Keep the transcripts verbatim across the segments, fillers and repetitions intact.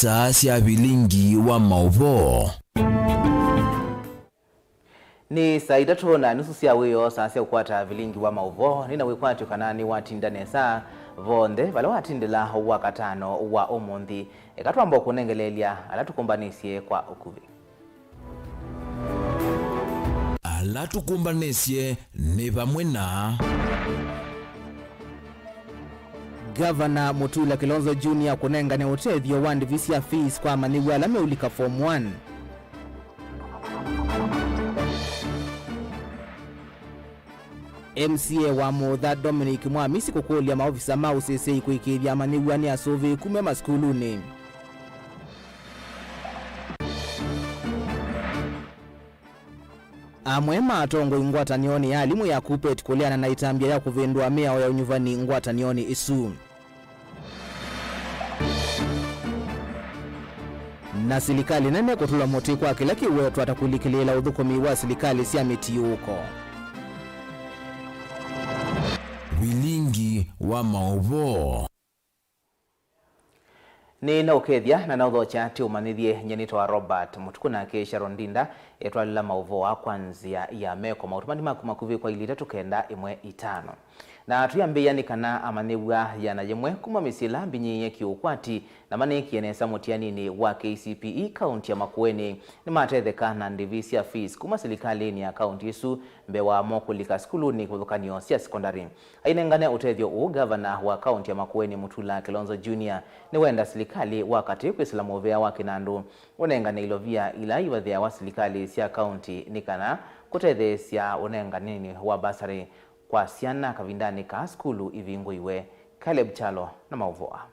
Saa sya vilingi wa maũvoo. Nĩ saa itatũ na nusu sya wĩoo, saa sya kũkwata vilingi wa maũvoo. Nĩ na wĩkwatyo kana nĩwatinda nesa vonthe vala watindĩla wakatano wa ũmũnthĩ. Eka twamba kũnengeleelya ala tũkũmbanĩsye kwa ũkuvĩ. Ala tũkũmbanĩsye nĩ vamwe na Gavana Mutula Kilonzo Junior kũnengane ũtethyo wa ndivi sya fees kwa amanyĩw'a ala meũlika Form one. M C A wa Mũtha Dominic Mwamisi kũkũlya maovisa ma ũsĩsĩi kũĩkĩĩthya amanyĩw'a nĩ asũvĩĩku me masukulunĩ. Amwe ma atongoi ngwatanĩonĩ ya alimũ ya KUPPET kũleana na ĩtambya ya kũvĩndũa mĩao ya ũnyuvani ngwatanĩonĩ ĩsu. Na silikalĩ nene kũtũla mũtĩ kwa kĩla kĩwetwa ta kũlikĩlĩĩla ũthũkũmi wa silikalĩ sya mĩtiũũko. Vilingi wa maũvoo. Nĩ na ũkethya na na ũthokya tĩ ũmanyĩthye. Nyie nĩtawa Robert Mũtuku, nake Sharon Ndinda etwalĩla maũvoo aa kwa nzĩa ya meko. Maũtũmani maku makuvĩ kwa ilĩ itatũ kenda ĩmwe itano. Na twĩambĩĩa nĩ kana amanyĩw'a ĩana yĩmwe kuma mĩsyĩ ĩla mbinyĩĩe kĩũkwati na maneekie nesa mũtianinĩ wa K C P E kaunti ya Makueni nĩmatetheka na ndivi sya fees kuma silikalĩnĩ ya kaunti ĩsu mbee wa mo kũlika sukulunĩ kĩvathũkany'o sya sekondalĩ. Ainengane ũtethyo ũũ, ngavana wa kaunti ya Makueni Mutula Kilonzo Junior nĩwenda silikalĩ wa katĩ kwĩsĩla mũvea wa kĩnandũ ũnengane ilovia ila ivathĩawa silikalĩ sya kaunti nĩ kana kũtetheesya ũnenganĩnĩ wa basarĩ kwa syana kavindanĩ kaa sukulu ivingũiwe. Caleb Kyalo na maũvoo aa.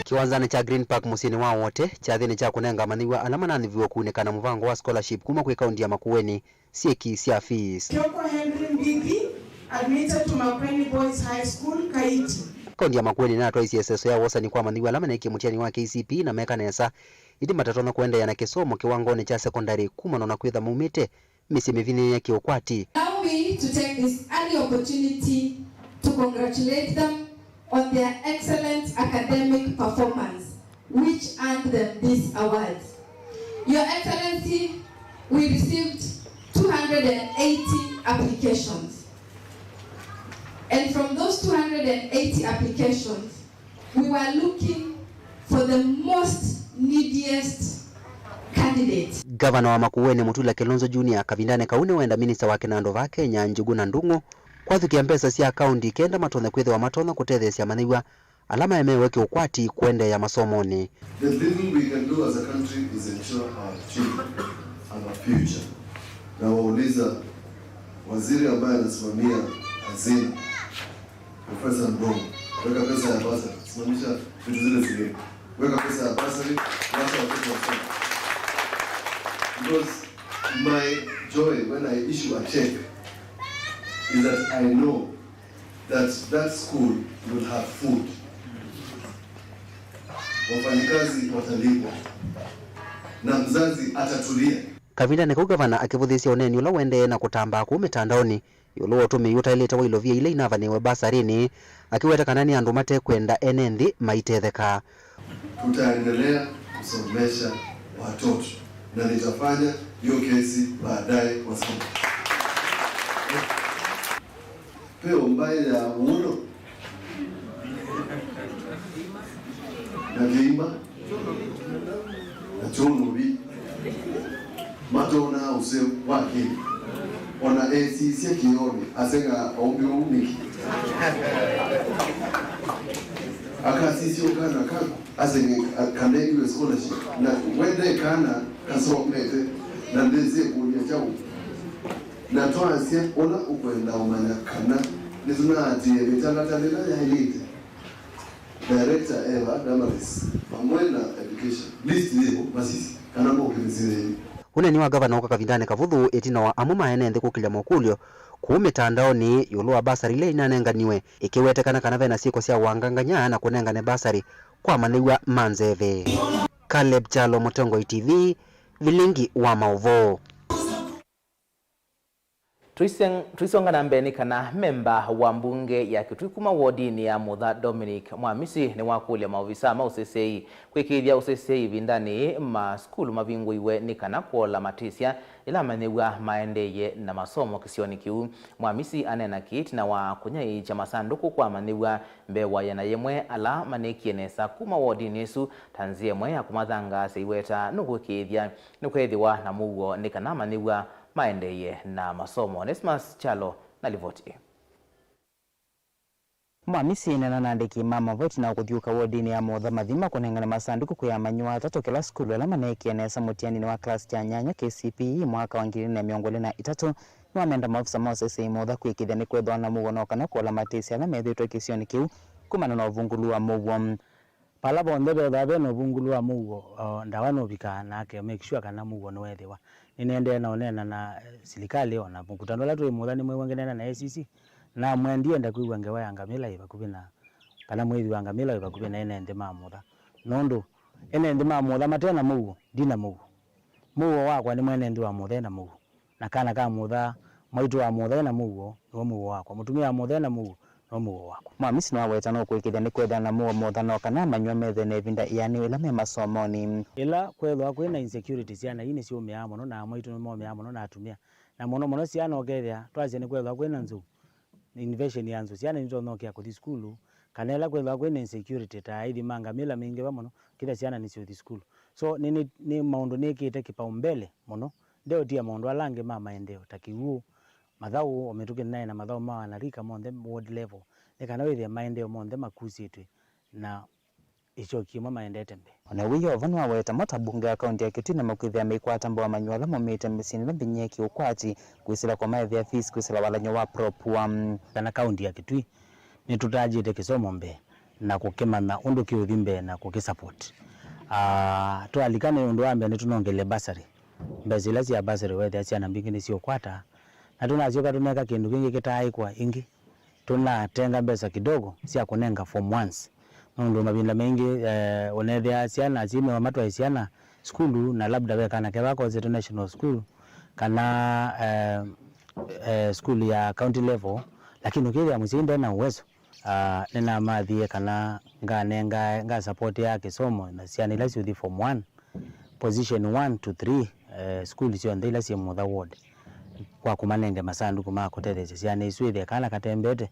Kĩwanzanĩ kya Green Park mũsyĩnĩ wa Wote, kyathĩnĩ kya kũnenga amanyĩw'a ala mananyiviwe kũunĩka na mũvango wa scholarship kuma kwĩ kaunti ya Makueni syĩki sya fees. Kioko Henry Mbithi, admitted to Makueni Boys High School, Kaiti. Kaunti ya Makueni nĩyatwaisye ĩseso ya wosani kwa amanyĩw'a ala maneekie mũtiani wa K C P E na meka nesa, ĩndĩ matatonya kũendeea na kĩsomo kĩwangonĩ kya sekondalĩ kumana na kwĩtha maumĩte mĩsyĩ mĩvinyĩĩe kĩũkwati. Allow me to take this early opportunity to congratulate them on their excellent academic performance, which earned them these awards. Your Excellency, we received two hundred and eighty applications. And from those two hundred and eighty applications, we were looking for the most neediest candidate. Ngavana wa Makueni Mutula Kilonzo Junior kavindanĩ kau nĩwenda minista wa kĩnandũ vaa Kenya, Njuguna Ndung'u, kwathũkĩa mbesa sya kaunti kenda matonye kwĩthĩwa matonya kũtetheesya amanyĩw'a ala maemeewe kĩũkwati kũendeea masomonĩ. The little we can do as a country is ensure our children have a future. Na wauliza waziri ambaye anasimamia hazina, Profesa Ndung'u, weka pesa ya bursary, simamisha vitu zile zingine. Weka pesa ya bursary, wacha watoto wasome. Because my joy when I issue a check is that I know that that school will have food. Wafanyikazi watalipwa. Na mzazi atatulia. Kavindanĩ kau ngavana akĩvũthĩĩsya ũneeni ũla ũendee na kũtambaa kũu mĩtandaonĩ, ĩũlũ wa ũtũmĩi ũtaĩlĩte wa ilovia ila inavanĩĩwe basarĩnĩ, akĩweta kana nĩ andũ mate kwenda ene nthĩ maitetheka. Tutaendelea kusomesha watoto na nitafanya hiyo kesi baadaye kwa siku. Peo mbaĩ ya ũno na kĩima na kyũnũvi matonaa ũseo wa kĩndũ. Ona esisya kĩonĩ aseng'aa aũmbi ũu nĩkĩ? Akasisya ũkana kaku aseng'e ka-, kanengiwe scholarship na wende kana kasomete na ndĩsĩ kũlya kyaũ. Na twasya ũla ũkwenda ũmanya kana nĩtũnaatĩĩe mĩtalatala ĩla yaĩlĩte. Director Eva Damaris vamwe na education. List yĩvo masisye kana mokĩlĩsye yĩĩ. Ũneeni wa ngavana ũka kavindanĩ kavũthũ ĩtina wa amwe ma ene nthĩ kũkĩlya mokũlyo kũu mĩtandaonĩ ĩũlũ wa basarĩ ila inanenganiwe, ĩkĩwetekana kana vena syĩko sya wangangany'a na kũnengane basarĩ kwa amanyĩw'a ma nzeve. Caleb Kyalo, Mũtongoi T V, vilingi wa maũvoo. Tũiseng-, tũisonga na mbee nĩ kana memba wa mbunge ya Kitui kuma wodinĩ ya Mũtha Dominic Mwamisi nĩwakũlya maovisa ma ũseseĩ kwĩkĩĩthya ũseseĩ ĩvindanĩ ma sukulu mavingũiwe nĩ kana kũola matĩsya ĩla amanyĩw'a maendeeye na masomo kĩsionĩ kĩu. Mwamisi aneena kĩĩ ĩtina wa kũnyaĩĩkya masandũkũ kwa amanyĩw'a mbee wa ĩana yĩmwe ala maneekie nesa kuma wodinĩ ĩsu ta nzĩa ĩmwe ya kũmathangaasya iweta nũkwĩkĩĩthya nĩkweethĩwa na mũuo nĩ kana amanyĩw'a maendeeye na masomo. Onesmus Kyalo na livoti ĩĩ. Mwamisi aineena na andĩki ma maũvoo ĩtina wa kũthiũũka wodinĩ ya Mũtha Mathima kũnengane masandũkũ kwĩ amanyĩw'a atatũ kĩla sukulu ala maneekie nesa mũtianinĩ wa class kya nyanya K C P E mwaka wa ngili ilĩ na mĩongo ĩlĩ na itatũ. Nĩwamenda maovisa ma ũseseĩ Mũtha kwĩkĩĩthya nĩkwethĩwa na mũuo no kana kũola matĩsya ala methĩĩtwe kĩsionĩ kĩu kumana na ũvungũlu wa mũuo. Vala vonthe vethĩwa ve na ũvungũlu wa mũuo, o, ndawa nũvikaa na ake make sure kana mũuo nĩweethĩwa. Nĩnendee na ũneena na, eh, silikalĩ o na mũkutano ũla twĩ Mũtha nĩmwĩw'a ngĩneena na A C C, namwĩa ndienda kwĩw'a ngewa ya ngamĩla ĩ vakuvĩ na, kana mwĩthi wa ngamĩla wĩ vakuvĩ na ene nthĩ ma Mũtha. Nũndũ ene nthĩ ma Mũtha mate na mũuo, ndi na mũuo. Mũuo wakwa nĩ mwene nthĩ wa Mũtha e na mũuo. Na kana ka Mũtha, mwaitũ wa Mũtha e na mũuo, nĩwe mũuo wakwa. Mũtumĩa wa Mũtha e na mũuo, nĩwe mũuo wakwa. Mwamisi nĩwaweta no kũĩkĩĩthya nĩkwethĩa na mũuo Mũtha no kana amanyĩw'a methĩwe na ĩvinda ĩanĩu ĩla me masomonĩ. Ĩla kwethĩwa kwĩ na insecurity, syana ii nĩsyũmĩaa mũno, na amwaitũ nĩmomĩaa mũno, na atumĩa. Na mũno mũno syana ũkethĩa, twasye nĩkwethĩwa kwĩ na nzou, invasion ya nzou, syana nitonya ũkĩa kũthi sukulu, kana ĩla kwethĩwa kwĩ na insecurity, ta aithi ma ngamĩla meingĩva mũno, kĩthĩa syana nĩsyũthi sukulu. So, nĩ, nĩ, nĩ maũndũ nĩkĩte kĩpaumbele mũno, ndeũtia maũndũ ala angĩ ma maendeeo, ta kĩw'ũ, mathaũ, o mĩtũkĩ nĩnaĩ na mathaũ ma wanarika monthe ward level, nĩ kana wĩthĩe maendeeo monthe makusĩtw'e na ĩkyokyo ĩmwe maendete mbee. O na wĩoo vo nĩwaweta mo ta mbunge ya kaunti ya Kitui na makwĩthĩa meikwata mbau amanyĩw'a ala maumĩte mĩsyĩnĩ ĩla mĩnyie kĩũkwati kwĩsĩla kwa maethĩa fees kwĩsĩla walany'o wa Prop one. Kana kaunti ya Kitui nĩtũtanjĩte kĩsomo mbee na kũkĩmanya ũndũ kĩũthi mbee na kũkĩsupport. Ah, twalika nĩ ũndũ wa mbee nĩtũnongele bursary. Mbesa ila sya bursary wethĩa syana mbingĩ nĩsiũkwata, na tũnasyoka tũneka kĩndũ kĩngĩ kĩtaaĩkwa ĩngĩ, tũnatenga mbesa kidogo sya kũnenga form ones. Nũndũ mavinda maingĩ, eh, ũnethĩa syana syĩmĩwa matwae syana sukulu, na labda ve kana keva kosete national school, kana, eh, eh, school ya county level, lakini ũkĩthĩa mũsyai nde na uwezo. Ah, nĩnamathie kana nganenga, ngasupportia kĩsomo na syana ila syũthi form one, position one to three, eh, sukulu syonthe ila syĩ Mũtha ward, kwa kũmanenge masandũkũ ma kũtetheesya syana isu ĩthĩe kana katembete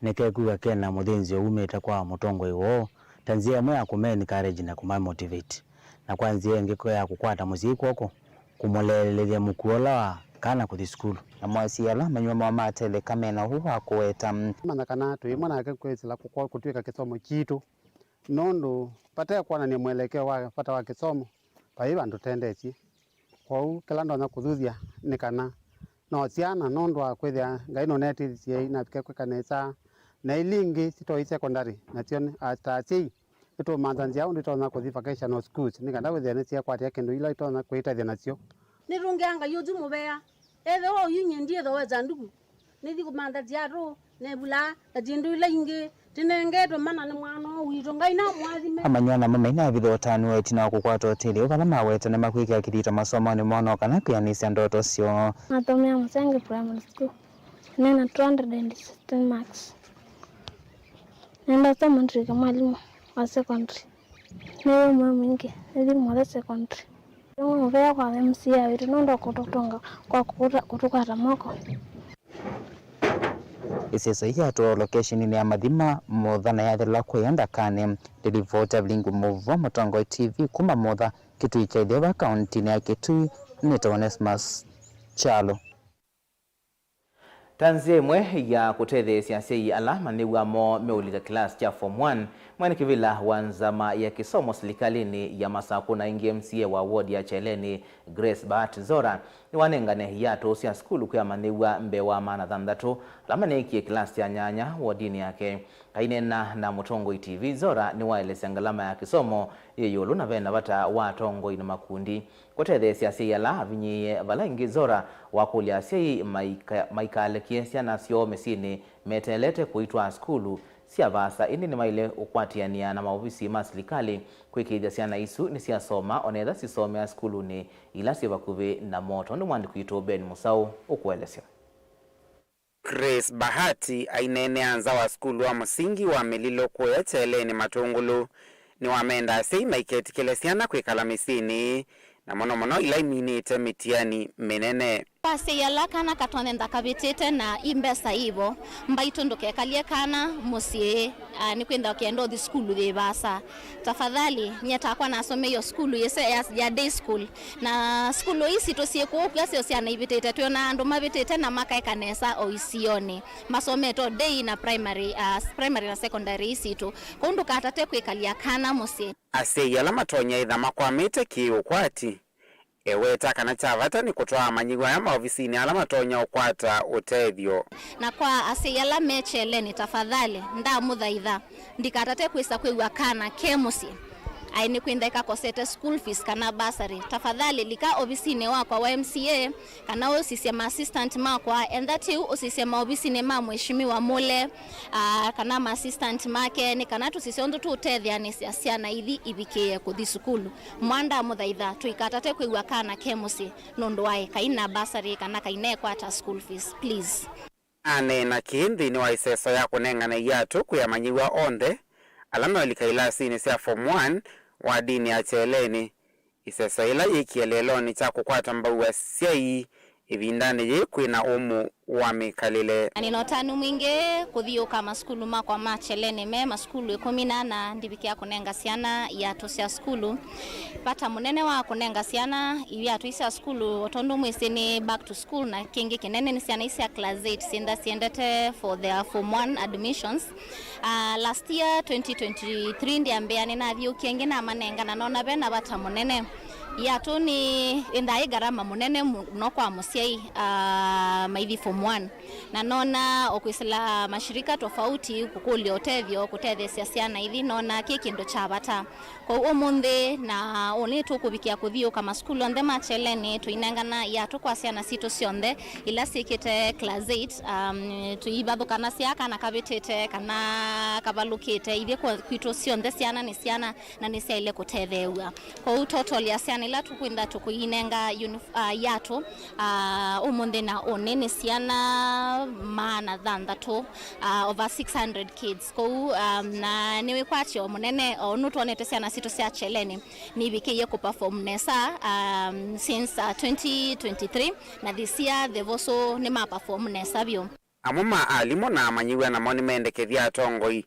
nĩkekwĩw'a kena mũthĩnzĩo wumĩte kwa mũtongoi woo, ta nzĩa ĩmwe ya kũma encourage na kũma motivate, na kwa nzĩa ĩngĩ ya kũkwata mũsyai kw'oko kũmũleelelethya mũkuo ũla wa kana kũthi sukulu. Namo asyai ala amanyĩw'a moo mateleka me na ũu wa kũweta. Manya kana twĩ ĩmwe nake kwĩsĩla kũkwa-, kũtw'ĩka kĩsomo kitũ, nũndũ vate kwonany'a mwelekeo wa vata wa kĩsomo, vai vandũ tũtendetye. Kwoou kĩla ndonya kũthuthya nĩ kana no syana, nũndũ wa kwĩthĩa Ngai nũnetĩthisye inavika kwĩka nesa, na ila ingĩ sitoi secondary, nasyo nĩ, ta asyai, nĩtũũmantha nzĩa ũndũ itonya kũthi vocational schools, nĩ kana wĩthĩe nĩsyekwatĩa kĩndũ ila itonya kwĩtethya nasyo. Nĩtũngĩa Ngai ũtwi mũvea. Ethĩwa oyu nyie ndiĩthooe sanduku, nĩthi kũmantha siatũ, nevulaa, na syĩndũ ila ingĩ tinengetwe mana nĩ mwana ũũ witũ. Ngai namũathime. Amanyĩw'a namo mainavitha ũtanu wa ĩtina wa kũkwata ũtethyo vala maweta nĩmakwĩkĩa kĩthito masomonĩ moo no kana kwĩanĩsya ndoto syoo. Nathomea Mũsenge Primary School. Nĩ na two hundred and sixteen marks. Nenda soma ndĩke mwalimũ wa secondary. Nĩ ũmwe mwingĩ, nĩthi Mũtha Secondary. Nĩ mũvea kwa M C A witũ nũndũ wa kũtũtũnga kwa kũtũkwata moko. Ĩseso yĩĩ yatũawa location-inĩ ya Mathima, Mũtha, na yathela kwĩya ndakanĩ. Ndĩlivota Vilingu Mũvo, Mũtongoi T V, kuma Mũtha, Kitui kya Itheo, kauntinĩ ya Kitui, nĩtawa Onesmus Kyalo. Ta nzĩa ĩmwe ya kũtetheesya asyai ala manyĩw'a moo meũlika kĩlasi kya form one, mwene kĩvĩla wa nzama ya kĩsomo silikalĩnĩ ya Masakũ na ĩngĩ M C A wa ward ya Kyeleni, Grace Bahati Zora, nĩwanengane iatũ sya sukulu kwĩ amanyĩw'a mbee wa maana thanthatũ ala maneekie kĩlasi kya nyanya wodinĩ yake. Aineena na Mũtongoi T V, Zora nĩwaelesya ngalama ya kĩsomo yĩ ĩũlũ na ve na vata wa atongoi na makundi kũtetheesya asyai ala avinyĩĩe. Vala ĩngĩ Zora wakũlya asyai maika-, maikalekye syana syoo mĩsyĩnĩ meteelete kũitwaa sukulu sya vaasa, ĩndĩ nĩmaĩle ũkwatĩanĩa na maovisi ma silikalĩ kwĩkĩĩthya syana isu nĩsyasoma, o na ethĩwa sisomea sukulunĩ ila syĩ vakuvĩ namo, tondũ mwandĩki witũ Ben Mũsaũ ũkũelesya. Grace Bahati aineenea nza wa sukulu wa mũsingi wa Mĩlilũ kũya Kyeleni Matũngũlũ, nĩwamenda asyai maiketĩkĩle syana kwĩkala mĩsyĩnĩ, na mũno mũno ila iminĩte mĩtiani mĩnene. Kwa asyai ala kana katonye ndakavĩtĩte na i mbesa ivo, mbaitũ ndũkekalye kana mũsyĩ, ah, nĩkwĩthĩwa ũkenda ũthi sukulu yĩ vaasa. Tafadhali, nyie takwa nasomeie o sukulu yĩsĩ ya, ya day school. Na sukulu ii sitũ syĩ kũu kwasyo syana ivĩtĩte, twĩona andũ mavĩtĩte na makaeka nesa o isionĩ. Masomete o day na primary, ah, primary na secondary ii sitũ. Kwoou ndũkatate kwĩkalya kana mũsyĩ. Asyai ala matonya ĩtha makwamĩte kĩ-ũkwati, eweta kana kya vata nĩ kũtwaa amanyĩw'a aya maovisinĩ ala matonya ũkwata ũtethyo. Na kwa asyai ala me Kyeleni, tafadhali, ndamũthaitha, ndikatate kwĩsa kwĩw'a kana ke mũsyĩ. Aĩ nĩkwĩthĩwa kakosete school fees kana bursary. Tafadhali, lika ovisinĩ wakwa wa M C A, kana ũsisye ma assistant makwa, enda tĩu ũsisye maovisinĩ ma Mheshimiwa Mule, ah, kana ma assistant make, nĩ kana tũsisye ũndũ tũũtetheanĩsya syana ithi ivikĩĩe kũthi sukulu. Mwa ndamũthaitha, tũikatate kwĩw'a kana ke mũsyĩ nũndũ wa kaina bursary kana kainekwata school fees, please. Aneena kĩĩ nthĩnĩ wa ĩseso ya kũnengane iatũ kwĩ amanyĩw'a onthe ala meũlika ilasinĩ sya Form one wadinĩ ya Kyeleni, ĩseso yĩla yĩkie lelonĩ kya kũkwata mbau asyai ĩvindanĩ yĩĩ kwĩ na ũmũ wa mĩkalĩle. Na nĩna ũtanu mwingĩ kũthiũũka masukulu makwa ma Kyeleni me masukulu ĩkũmi na ana ndivikĩa kũnenga syana iatũ sya sukulu. Vata mũnene wa kũnenga syana iatũ ii sya sukulu, o tondũ mwĩsĩ nĩ back to school, na kĩngĩ kĩnene nĩ syana ii sya class eight syenda syendete for their form one admissions. Ah, last year, twenty twenty-three, ndĩambĩa nĩnathiũkie ĩngĩ namanenga, na nona ve na vata mũnene. Iatũ nĩ ĩndaa ĩ ngarama mũnene mũno kwa mũsyai, ah, maithi form one. Na nona o kwĩsĩla mashirika tofauti kũkũlya ũtethyo kũtetheesya syana ithi, nona kĩ kĩndũ kya vata. Kwoou ũmũnthĩ na ũnĩ tũkũvikĩa kũthiũũka masukulu onthe ma Kyeleni, tũinengana iatũ kwa syana sitũ syonthe ila syĩkĩte class eight, um, tũivathũkanasya kana kavĩtĩte kana kavalũkĩte. Ithyĩ kwa-, kwitũ syonthe syana nĩ syana na nĩsyaĩle kũtetheew'a. Kwoou total ya syana ila tũkwĩtha tũkũinenga unif-, ah, iatũ, ah, ũmũnthĩ na ũnĩ nĩ syana maana thanthatũ, ah, over six hundred kids. Kwoou, um, na nĩ wĩkwatyo mũnene, o ũndũ twonete syana sitũ sya Kyeleni nivikĩie kũperform nesa, um, since, uh, twenty twenty-three, na this year they've also nĩmaperform nesa vyũ. Amwe ma alimũ na amanyĩw'a namo nĩmendekethya atongoi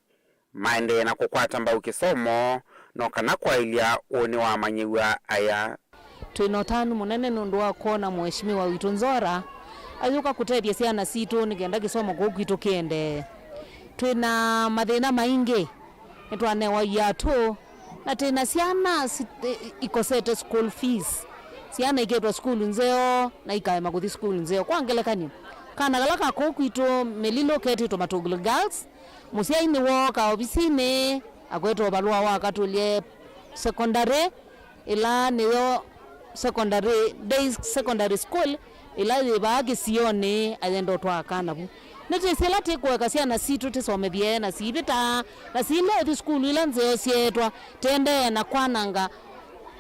maendee na kũkwata mbau kĩsomo no kana kwaĩlya ũnĩ wa amanyĩw'a aya. Twĩ na ũtanu mũnene nũndũ wa kwona Mheshimiwa witũ Nzora ayũka kũtethya syana sitũ nĩ kenda kĩsomo kũu kwitũ kĩendee. Twĩ na mathĩna maingĩ, nĩtwanewa iatũ, na twĩ na syana si-, i-, ikosete school fees. Syana iketwa sukulu nzeo na ikaema kũthi sukulu nzeo. Kwa ngelekany'o, kana kala ka kũu kwitũ Mĩlilũ ketĩtwe Matũngũlũ Girls, mũsyai nĩwooka ovisinĩ, akwete ũvalũa wa Katũlye Secondary, ĩla nĩyo secondary, day secondary school, ĩla yĩ vaa kĩsionĩ, ayenda ũtwaa kana vu. Nĩtwĩsĩ ĩla tĩkũeka syana sitũ tĩsomethye na siivĩta, na siilea ũthi sukulu ila nzeo syeetwa, tĩendee na kwananga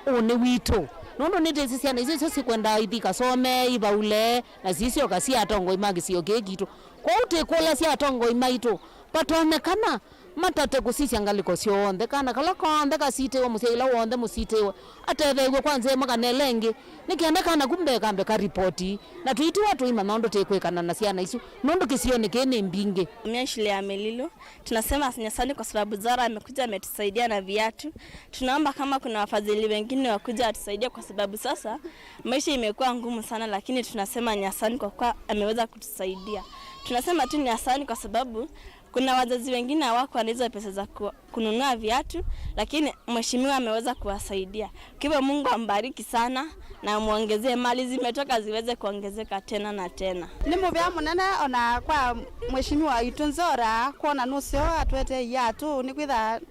ũnĩ witũ. Nũndũ nĩtwĩsĩ syana isu syo sikwenda ithi kasome, ivaule, na siisyoka sya atongoi ma kĩsio kĩĩ kitũ. Kwoou tĩkũlasya atongoi maitũ, vatonyekana matate kũsisya ngalĩko syonthe, kana kala konthe kasitĩwe, mũsyai ũla w'onthe mũsitĩwe, atetheew'e kwa nzĩa ĩmwe kana ĩla ĩngĩ, nĩ kenda kana ku mbee kambe karipoti, na tũitiwa tũimanya ũndũ tĩkwĩkana na syana isu, nũndũ kĩsionĩ kĩĩ nĩ mbingĩ. Mia shule ya Melilo, tunasema ni asante kwa sababu Zara amekuja ametusaidia na viatu. Tunaomba kama kuna wafadhili wengine wakuja watusaidie, kwa sababu sasa maisha imekuwa ngumu sana, lakini tunasema ni asante kwa kuwa ameweza kutusaidia. Tunasema tu ni asante kwa sababu kuna wazazi wengine hawakuwa na hizo pesa za ku-, kununua viatu, lakini mheshimiwa ameweza kuwasaidia. Kwa hivyo Mungu ambariki sana na amuongezee mali zimetoka ziweze kuongezeka tena na tena. Nĩ mũvea mũnene ona kwa mheshimiwa witũ Nzora kwona nũseo atwete iatũ, nĩkwĩtha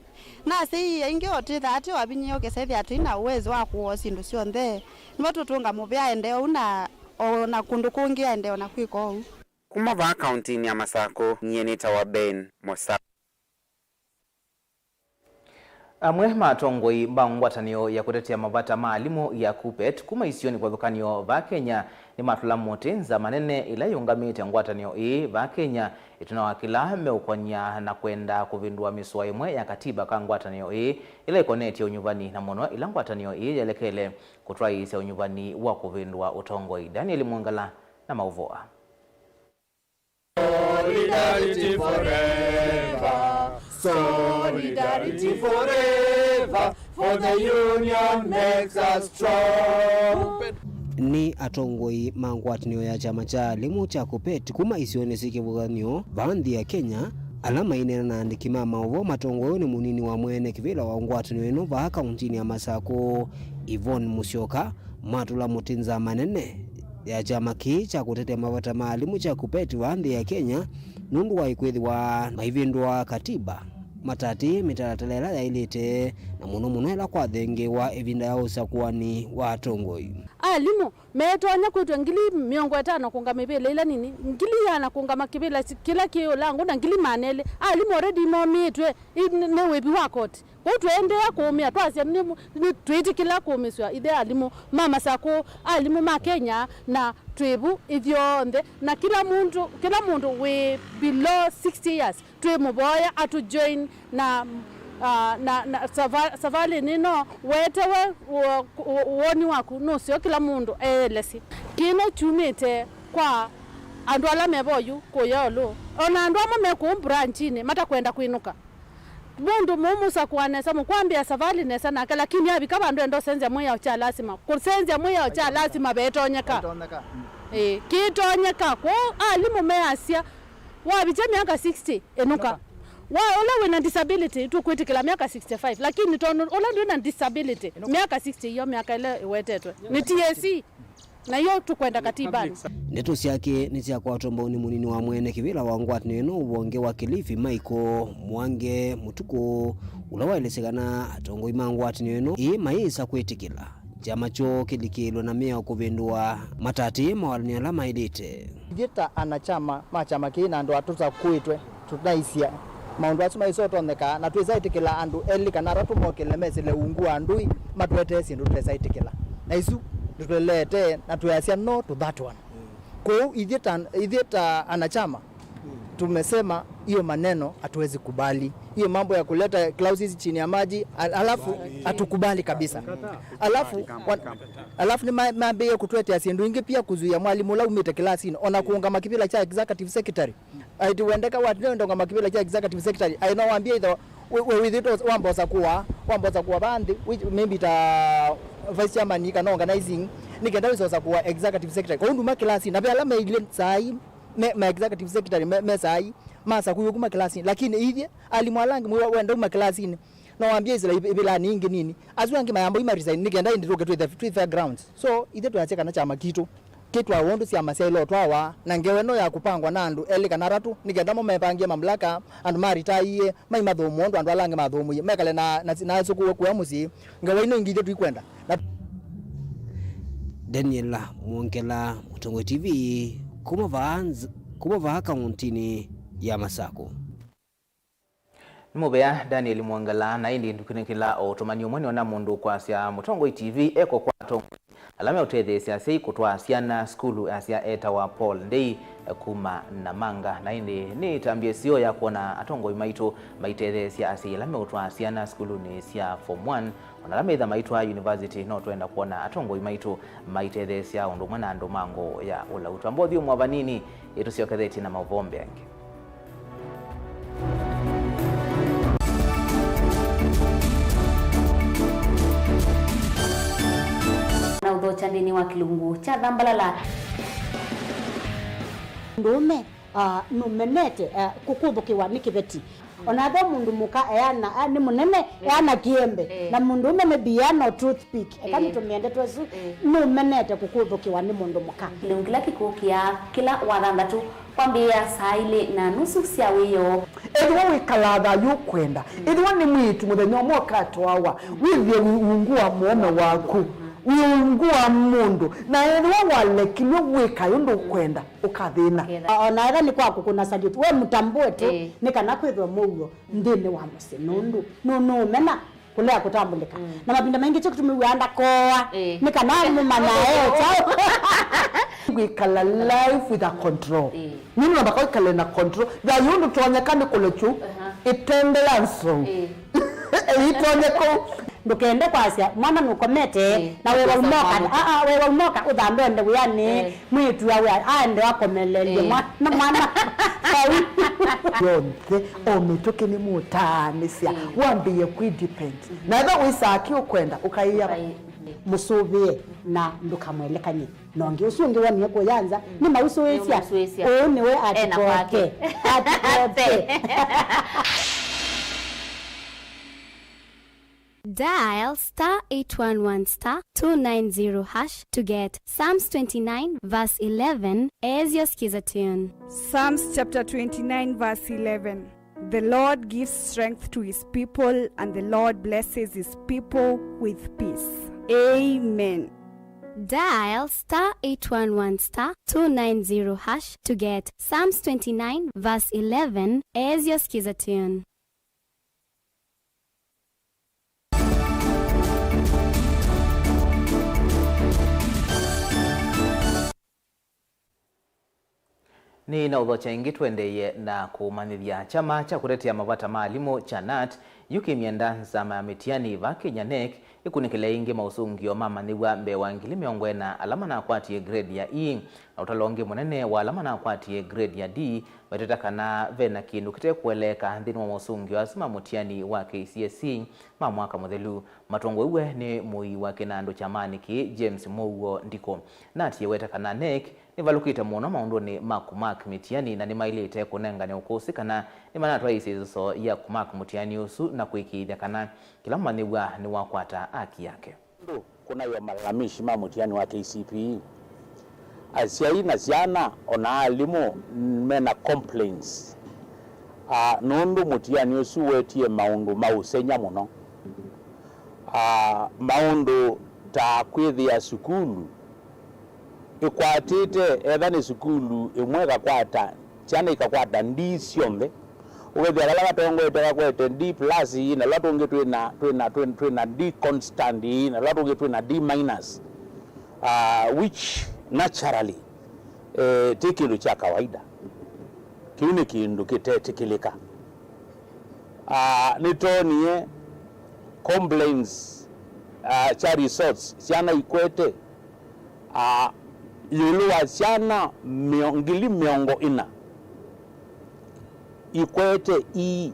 nasi aingĩ o twĩthaa twĩ avinyĩĩo kĩsethĩa tũi na uwezo wa kũwoo syĩndũ syonthe. Nĩvo tũtũnga mũvea aendee ũu na ona kũndũ kũngĩ aendee ona kwĩka ũu. Kuma vaa kauntinĩ ya Masakũ, nyie nĩtawa Ben Mũsa. Amwe ma atongoi ma ngwatanĩo ya kũtetea mavata ma alimũ ya KUPPET kuma isionĩ kĩvathũkany'o vaa Kenya nĩmatũla mũtĩ nzama nene ĩla yĩũngamĩte ngwatanĩo ĩĩ vaa Kenya, ĩtina wa kĩla meũkwany'a na kwenda kũvĩndũa mĩsoa ĩmwe ya katiba ka ngwatanĩo ĩĩ ĩla ĩkonetye ũnyuvani, na mũno ĩla ngwatanĩo ĩĩ yelekele kũtwaĩĩsya ũnyuvani wa kũvĩndũa ũtongoi. Daniel Mwongela na maũvoo aa. Solidarity forever. Solidarity forever. For the union makes us strong. Nĩ atongoi ma ngwatanĩo ya kyama kya alimũ kya KUPPET kuma isionĩ syĩ kĩvathũkany'o vaa nthĩ ya Kenya, ala maineena na andĩki ma maũvoo matongoew'e nĩ mũnini wa mwene kĩvĩla wa ngwatanĩo ĩno vaa kauntinĩ ya Masakũ, Yvonne Musyoka, matũla mũtĩ nzama nene ya kyama kĩĩ kya kũtetea mavata ma alimũ kya KUPPET vaa nthĩ ya Kenya nũndũ wa kwĩthĩwa maivĩndũa katiba, matatĩĩe mĩtalatala ĩla yaĩlĩte, na mũno mũno ĩla kwathengeewa ĩvinda ya ũsakũani wa atongoi. Alimũ metonya kwĩtw'a ngili mĩongo ĩtano kũngama ivĩla ila nini, ngili iana kũngama kĩvĩla si-, kĩla kĩ ũlangũ, na ngili maana elĩ. Alimũ already momĩĩtwe i-, nĩ, nĩ wĩvi wa koti. Kwoou tũendeea kũũmĩa, twasya nĩ, nĩ twĩtĩkĩla kũũmĩsw'a ithe alimũ ma Masakũ, alimũ ma Kenya, na twĩ vu ithyonthe, na kĩla mũndũ, kĩla mũndũ wĩ below sixty years, twĩmũvoya atũjoin na, ah, na, na sava-, savalĩnĩ ĩno. Wetewe wo-, wo-, woni waku nũseo kĩla mũndũ eelesye. Kĩno kyumĩte kwa andũ ala me vo yu kũya ĩũlũ, o na andũ amwe me kũu mbranchinĩ matakwenda kwĩnũka. Mũndũ mũmũsakũa nesa, mũkwambĩa savalĩ nesa nake, lakini avika vandũ enda ũsenzya mwĩao kya lasima. Kũsenzya mwĩao kya lasima vetonyeka. Vetonyeka. Mm. Ĩĩ, kĩtonyeka. Kwoou alimũ measya, wavikya myaka sixty, ĩnũka. Ĩnũka. Wa ũla wĩna disability, tũkwĩtĩkĩla myaka sixty-five, lakini tondũ ũla ndwĩna disability, ĩnũka, myaka sixty iyo myaka ĩla ĩwetetwe nĩ T S C. Na iyo tũkwenda katibanĩ. Ndeto syake nĩsyakwatwa mbau nĩ mũnini wa mwene kĩvĩla wa ngwatanĩo ĩno ũvonge wa Kilifi, Michael Mwange Mũtukũ, ũla waelesye kana atongoi ma ngwatanĩo ĩno ĩĩ mayĩsa kwĩtĩkĩla kyama kyoo kĩlikĩĩlwe na mĩao kũvĩndũa matatĩĩe mawalany'o ala maĩlĩte. Ithyĩ ta anachama ma kyama kĩĩ na andũ atũsakũĩtwe, tũnaisye maũndũ asu maisotonyeka, na twĩsa ĩtĩkĩla andũ elĩ kana atatũ mokĩle mesĩle ungu wa ndũi matũetee syĩndũ tũtesa ĩtĩkĩla. Na isu nĩtũleetee na twĩasya no to that one. Kwoou ithyĩ ta, ithyĩ ta anachama, tumesema hiyo maneno hatuwezi kubali. Hiyo mambo ya kuleta clauses chini ya maji, al-, alafu hatukubali kabisa. Alafu, wa-, alafu nĩ ma-, mambĩĩe kũtũetea syĩndũ ingĩ pia kuzuia mwalimu ũla umĩte kĩlasinĩ, ona kũũngama kĩvĩla kya executive secretary. Aiti wendeka watinda wendonga makivila kya executive secretary. Aino wambia itho we, we withitwo wambosa kuwa, wambosa kuwa vanthi, which maybe ta vice chairman kana organizing, nikenda wisosa kuwa executive secretary. Kwa unduma kilasi, na ve ala meile saai, me, ma executive secretary me, me saai, masa kuyo kuma kilasi. Lakini ithie, alimu ala angi mwe wenda uma kilasi ni, no wambia isila ivilani ingi nini. Asu angi mayambo ima resign, nikenda indi tuke twi the, twi fair grounds. So, ithe twasya kana chama kitu. Kĩtwawa ũndũ syama syaĩle ũtwawa, na ngewa ĩno ya kũpangwa na andũ elĩ kana atatũ, nĩ kenda mo mepangie mamlaka, andũ ma retire, maimathũmũa ũndũ andũ ala angĩ mathũmũie, mekale na, na, na asũkũwe kũya mũsyĩ. Ngewa ino ingĩ ithyĩ tũikwenda. Na Daniel Mwongela, Mũtongoi T V, kuma vaa nz-, kuma vaa kauntinĩ ya Masakũ. Nĩ mũvea Daniel Mwongela, na ĩndĩ ndũkĩnĩkĩla o ũtũmani ũmwe nĩona mũndũ ũkwasya Mũtongoi T V eko kwa atongoi ala meũtetheesya asyai kũtwaa syana sukulu, asya etawa Paul Ndei kuma Namanga. Na ĩndĩ nĩ ĩtambya ĩseo ya kwona atongoi maitũ maitetheesya asyai ala meũtwaa syana sukulunĩ sya form one, ona ala metha maitwaa university. No twenda kwona atongoi maitũ maitetheesya ũndũ ũmwe na andũ ma ngoo ya ũlau. Twamba ũthyũmũa vanini, ĩtũsyokethetye na maũvoo mbee angĩ. Na ũthokya nthĩnĩ wa kĩlungu kya thambalala. Mũndũũme, ah, nũmenete, ah, kũkũthũkĩwa nĩ kĩveti. Ona ethĩwa mũndũ mũka eana, ah, nĩ mũnene, eana kĩembe. Eh. Na mũndũũme maybe eana o toothpick. Eka, eh, nĩtũmĩe ndeto ĩsu, eh, nũmenete kũkũthũkĩwa nĩ mũndũ mũka. Kĩlungu kĩla kĩkũkĩa kĩla wathanthatũ. Kwambĩĩa saa ilĩ na nusu sya wĩoo. Ethĩwa wĩkalaa thayũ ũkwenda, ethĩwa nĩ mwĩĩtu mũthenya ũmwe ũkatwawa, wĩthĩe wĩ ungu wa mũũme waku, wĩ ungu wa mũndũ, na ethĩwa walekilw'e wĩkae ũndũ ũkwenda, ũkathĩna. Ketha. O na ethĩwa nĩ kwa kũkũna salute, we mũtambũe tu, ĩĩ, nĩ kana kwĩthwe mũuo nthĩnĩ wa mũsyĩ, nũndũ nũ-, nũũmena. Kũlea kũtambũlĩka. Mm. Na mavinda maingĩ kyo kĩtumi wĩaa ndakoa. Ĩĩ. Nĩ kana mũmanya e kyaũ. Kwĩkala life with a control. Ĩĩ. Nũndũ namba kwĩkala na control. Thayũ ndũtonyeka nĩ kũlekyu. Aha. Ĩtende ya nsong. Ĩĩ. Ĩitonye kũu. Ndũkende kwasya mwana nũkomete. Ĩĩ. Na wewa umoka. Aa, wewa umoka ũthambe ende wĩanĩ. Ĩĩ. Mwĩĩtu awe aende akomelelye. Ĩĩ. Mwa-, na mwana vau. Yonthe, o mĩtũkĩ nĩmũtaanĩsya. Ĩĩ. Wambĩĩe kwĩ depend. Mhm. Na ethwa wĩsaa kĩ ũkwenda, ũkaĩa. Ũkaĩ-, ĩĩ. Mũsũvĩe na ndũkamwelekany'e. Na ũngĩ ũsu ũngĩ wonie kũya nza, mm, nĩmausũĩsya. Nĩmausũĩsya. Ũũ nĩwe ena atikoke. Kwake. Atikoke. Dial star eight one one star two nine zero hash to get Psalms twenty-nine verse eleven as your skiza tune. Psalms chapter twenty-nine verse eleven. The Lord gives strength to his people, and the Lord blesses his people with peace. Amen. Dial star eight one one star two nine zero hash to get Psalms twenty-nine verse eleven as your skiza tune. Nĩ na ũthokya ĩngĩ tũendeeye na kũmanyĩthya. Kyama kya kũtetea mavata ma alimũ kya nat yu kĩmyenda nzama ya mĩtiani va Kenya nec ĩkunĩkĩle ĩngĩ maũsũngĩo ma amanyĩw'a mbee wa ngili mĩongo ĩna ala manakwatie grade ya E. Na ũtalo ũngĩ mũnene wa ala manakwatie grade ya D meteta kana ve na kĩndũ kĩtekũeleeka nthĩnĩ wa maũsũngĩo asu ma mũtiani wa K C S E ma mwaka mũthelu. Matongow'e nĩ mũii wa kĩnandũ kyamanĩ kĩĩ, James Mũuo Ndikũ. Nat ĩweta kana nec nĩvalũkĩte mũno maũndũnĩ ma kũmark mĩtiani na nĩmaĩlĩte kũnengane ũkũsĩ kana nĩmanatwaĩĩsye ĩsoso ya kũmark mũtiani ũsu na kũĩkĩĩthya kana kĩla mũmanyĩw'a nĩwakwata haki yake. Nũndũ kũnaĩwa malalamishi ma mũtiani wa K C P E, asyai na syana o na alimũ mena complaints, ah, nũndũ mũtiani ũsu wetie maũndũ ma ũseng'ya mũno. Ah, maũndũ ta kwĩthĩa sukulu ĩkwatĩte, etha nĩ sukulu ĩmwe ĩkakwata, syana ikakwata D syonthe, ũkethĩa vala vatongoete vakwete D plus, na vala tũngĩ twĩna, twĩna, twĩna, twĩna D constant, na vala tũngĩ twĩna D minus, uh, which naturally, eh, ti kĩndũ kya kawaida. Kĩu nĩ kĩndũ kĩtetĩkĩlĩka. Ah, nĩtoonie complaints, ah, kya results syana ikwete, ah, ĩũlũ wa syana mĩo-, ngili mĩongo ĩna ikwete E.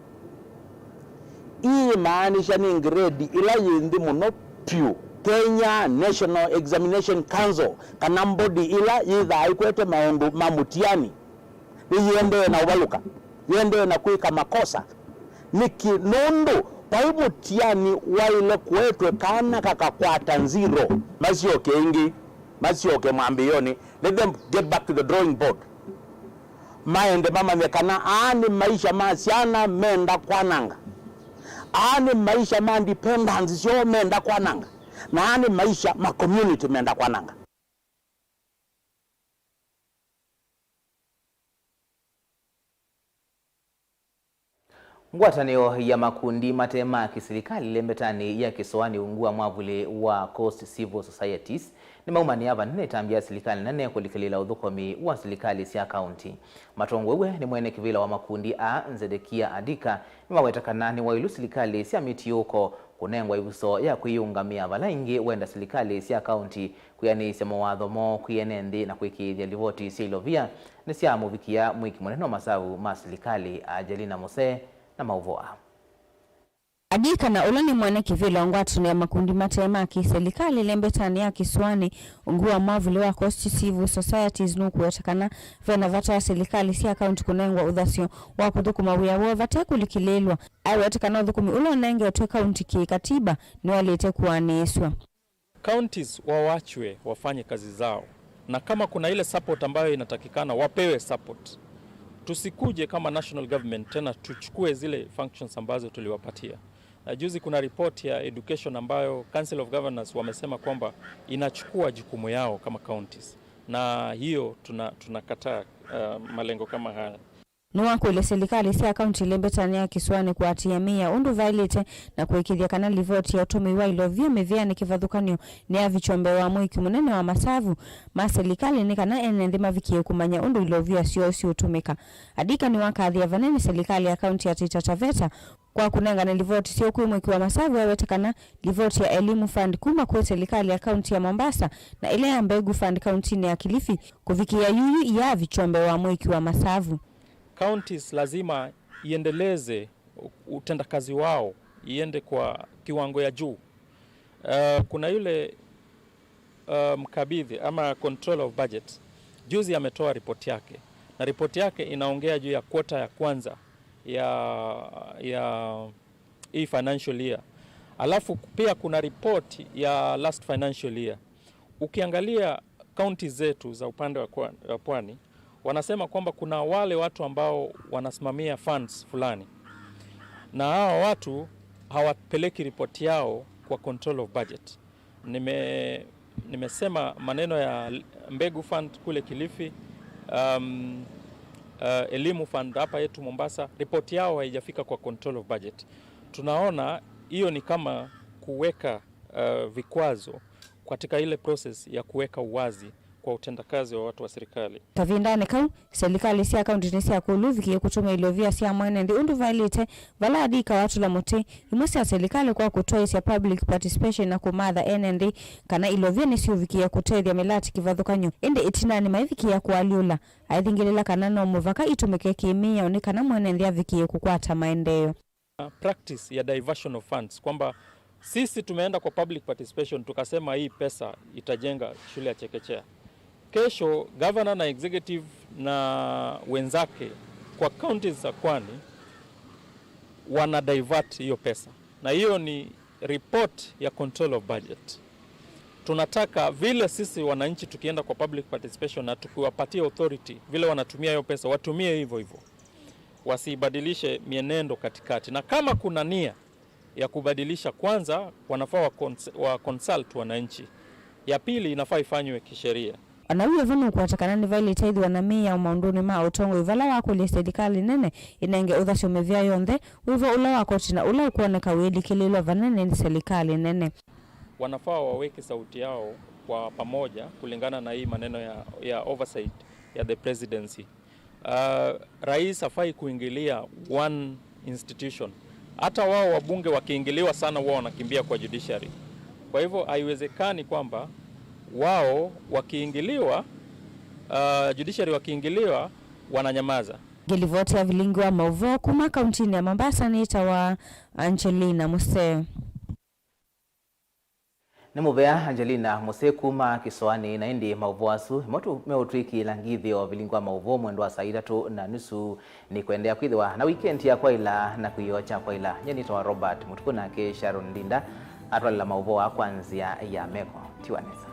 E ĩmaanisha nĩ grade ĩla yĩ nthĩ mũno vyũ. Kenya National Examination Council, kana body ĩla yĩthaa ĩkwete maũndũ ma mũtiani, nĩyĩendee na ũvalũka, yĩendee na kwĩka makosa. Nĩkĩ? Nũndũ vai mũtiani waĩle kũetwe kana kakakwata zero, masyoke ĩngĩ, masyoke mwambĩĩonĩ. Let them get back to the drawing board. Maende mamanye kana aa nĩ maisha ma syana menda kwananga, aa nĩ maisha ma dependants syoo menda kwananga, na aa nĩ maisha ma community menda kwananga. Ngwatanĩo ya makundi mate ma kĩsilikalĩ lembetanĩ ya kĩsoanĩ ungu wa mwavuli wa Coast Civil Societies nĩmaumanĩa vanene ĩtambya ya silikalĩ nene kũlikĩlĩĩla ũthũkũmi wa silikalĩ sya kaunti. Matongow'e nĩ mwene kĩvĩla wa makundi aa, Zedekia Adika, nĩmaweta kana nĩ waĩlu silikalĩ sya mĩtiũko kũnengwa ĩvuso ya kwĩyĩũngamĩa vala ĩngĩ wenda silikalĩ sya kaunti kwĩanĩĩsya mawatho moo kwĩ ene nthĩ na kũĩkĩĩthya livoti sya ilovia nĩsyamũvikĩa mwĩki mũnene wa masavu ma silikalĩ, Angelina Musee, na maũvoo aa. Adika, na ũla nĩ mwene kĩvĩla wa ngwatanĩo ya makundi mate ma kĩsilikalĩ lembetanĩ ya kĩsoanĩ ungu wa mwavuli wa Coast Civil Societies, nũkũweta kana ve na vata wa silikalĩ sya kaunti kũnengwa ũthasyo wa kũthũkũma wĩa woo vate kũlikĩlĩĩlwa. Aiweta kana ũthũkũmi ũla ũnengetwe kaunti kĩ katiba nĩwaĩlĩte kũanĩĩsw'a. Counties wawachwe wafanye kazi zao, na kama kuna ile support ambayo inatakikana, wapewe support. Tusikuje kama national government tena tuchukue zile functions ambazo tuliwapatia. Na juzi kuna report ya education ambayo Council of Governors wamesema kwamba inachukua jukumu yao kama counties, na hiyo tuna-, tunakataa, uh, malengo kama haya. Nĩwakũlya silikalĩ sya kaunti ĩlembetanĩ ya kĩsũanĩ kũatĩĩa mĩao ũndũ vaĩlĩte na kũĩkĩĩthya kana livoti ya ũtũmĩi wa ilovia mĩvĩanĩ kĩvathũkany'o nĩyavikywa mbee wa mũĩki mũnene wa masavu ma silikalĩ nĩ kana ene nthĩ mavikĩe kũmanya ũndũ ilovia syoo siũtũmĩka. Adika nĩwakathĩĩa vanene silikalĩ ya kaunti ya Taita Taveta kwa kũnengane livoti syoo kwĩ mũĩki wa masavu, aweta kana livoti ya Elimu Fund kuma kwĩ silikalĩ ya kaunti ya Mombasa na ĩla ya Mbegu Fund kauntinĩ ya Kilifi kũvikĩĩa yuyu iyaavikywa mbee wa mũĩki wa masavu. Counties lazima iendeleze utendakazi wao, iende kwa kiwango ya juu. Uh, kuna yule uh, mkabidhi ama control of budget, juzi ametoa ripoti yake, na ripoti yake inaongea juu ya quarter ya kwanza ya, ya hii financial year. Alafu pia kuna report ya last financial year. Ukiangalia kaunti zetu za upande wa kwa- wa pwani, wanasema kwamba kuna wale watu ambao wanasimamia funds fulani, na hawa watu hawapeleki ripoti yao kwa control of budget. Nime, nimesema maneno ya Mbegu Fund kule Kilifi, um, uh, Elimu Fund hapa yetu Mombasa, ripoti yao haijafika kwa control of budget. Tunaona hiyo ni kama kuweka uh, vikwazo katika ile process ya kuweka uwazi kwa utendakazi wa watu wa serikali. Kavindanĩ kau, silikalĩ sya kaunti nĩsyakũlw'a ivikĩe kũtũmĩa ilovia sya mwene nthĩ ũndũ vaĩlĩte, vala Adika watũla mũtĩ imwe sya silikalĩ kwa kũtwaĩĩsya public participation na kũmatha ene nthĩ kana ilovia nĩsiũvikĩe kũtethya mĩlatĩ kĩvathũkany'o, ĩndĩ ĩtinanĩ maivikĩĩa kũalyũla, aithingĩlĩla kana no mũvaka itũmĩke kĩ-mĩao nĩ kana mwene nthĩ avikĩe kũkwata maendeeo. Practice ya diversion of funds, kwamba sisi tumeenda kwa public participation tukasema hii pesa itajenga shule ya chekechea. Kesho governor na executive na wenzake kwa counties za pwani wana divert hiyo pesa, na hiyo ni report ya control of budget. Tunataka vile sisi wananchi tukienda kwa public participation na tukiwapatia authority vile wanatumia hiyo pesa, watumie hivyo hivyo, wasibadilishe mienendo katikati, na kama kuna nia ya kubadilisha, kwanza wanafaa wa cons- wa consult wananchi, ya pili inafaa ifanywe kisheria. Ona wĩ vo nũkwata kana nĩvaĩlĩte ĩthĩwa na mĩao maũndũnĩ ma ũtongoi vala wakũlya silikalĩ nene ĩnenge ũthasyo mĩvĩa yonthe wĩvo ũla wa koti na ũla ũkwoneka wĩlikĩlĩlwa vanene nĩ silikalĩ nene. Wanafaa waweke sauti yao kwa pamoja kulingana na hii maneno ya, ya oversight ya the presidency. Uh, rais hafai kuingilia one institution. Hata wao wabunge wakiingiliwa sana, wao wanakimbia kwa judiciary. Kwa hivyo haiwezekani kwamba wao wakiingiliwa, uh, judiciary wakiingiliwa, wananyamaza. Ngĩlivoti ya vilingi wa maũvoo kuma kauntinĩ ya Mombasa nĩtawa Angelina Museo. Nĩ mũvea Angelina Musee kuma kĩsũanĩ, na ĩndĩ maũvoo asu ĩmwe tu meũtwĩkĩĩla ngithĩo vilingi wa maũvoo mwendo wa saa itatũ na nusu. Nĩ kũendeea kwĩthĩwa na wikendi ya kwaĩla na kwĩoo kya kwaĩla. Nyie nĩtawa Robert Mũtukũ, nake Sharon Linda atwalĩla maũvoo aa kwa nzĩa ya meko. Tiwa nesa.